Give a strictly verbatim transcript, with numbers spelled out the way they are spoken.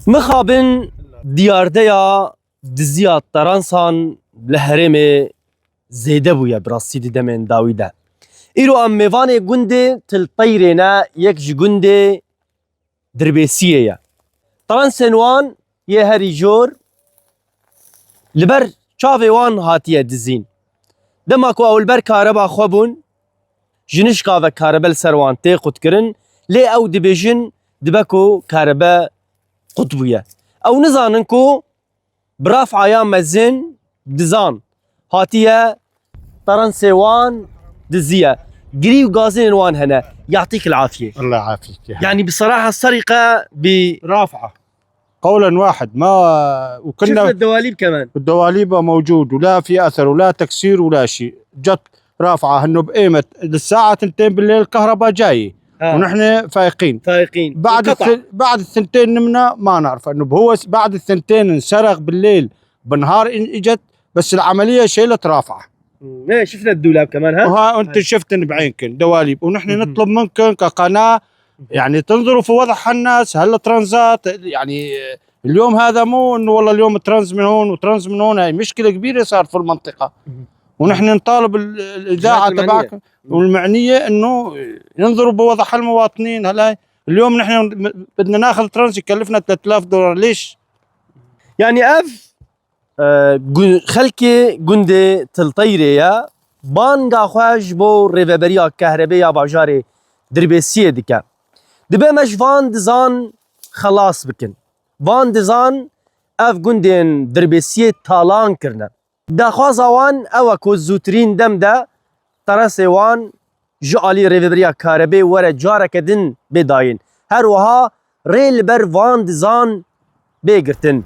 Mixabin diyardeya diziya teransan li herêmê zêde bûye bi rastî di demên dawî de. Îro em mêvanê gundê Til Teyrê ne, yek ji gundê Dirbêsiyê ye. Teransên wan yê herî jor li ber çavê wan hatiye dizîn. Dema ku ew li ber kareba xwe bûn, ji nişka ve karebe li ser wan tê qutkirin, lê ew dibêjin dibe ku karebe qut bûye. Ew nizanin ku bi rafaya mezin dizan hatiye teransê wan diziye. Girî û gazên wan hene. Yatîk el afiye. الله يعافيك يا Yani bi seraha serîqe bi رافعه. قولا واحد ما وكنا şifre dewalîb kemen. الدواليب موجود ولا في اثر ولا تكسير ولا شيء. جت رافعه انه بقيمه للساعه ثنتين بالليل الكهرباء جايه ونحن فايقين. Faiqîn. بعد الث... بعد الثنتين نمنا ما نعرف انه هو بعد الثنتين انسرق بالليل، بالنهار اجت، بس العمليه شيلت رافعه. Ne şifre dewalîb kemen ha? وها انت شفتن بعينكن دواليب، ونحن نطلب منكم كقناه يعني تنظروا في وضع هالناس، هالترانزات. يعني اليوم هذا مو انه والله اليوم ترانز من هون وترانز من هون، هاي مشكله كبيره صار في المنطقه. ونحن نطالب ال- الاذاعه المعنية. تبعكم والمعنيه انه ينظروا بوضع هالمواطنين. هلا اليوم نحن بدنا ناخذ ترانز يكلفنا ثلاثة آلاف دولار، ليش؟ Yani ev e, gu- xelkê gundê Til Teyrê ye. Banga xwe ji bo rêveberiya kehrebê ya bajarê Dirbêsiyê dike. Dibe me ji van dizan xelas bikin. Van dizan ev gundên Dirbêsiyê talan kirine. Daxwaza wan ew e ku zûtirîn dem de teresê wan ji alî rêveberiya karebê were careke din bê dayîn. Her wiha rê li ber van dizan bê girtin.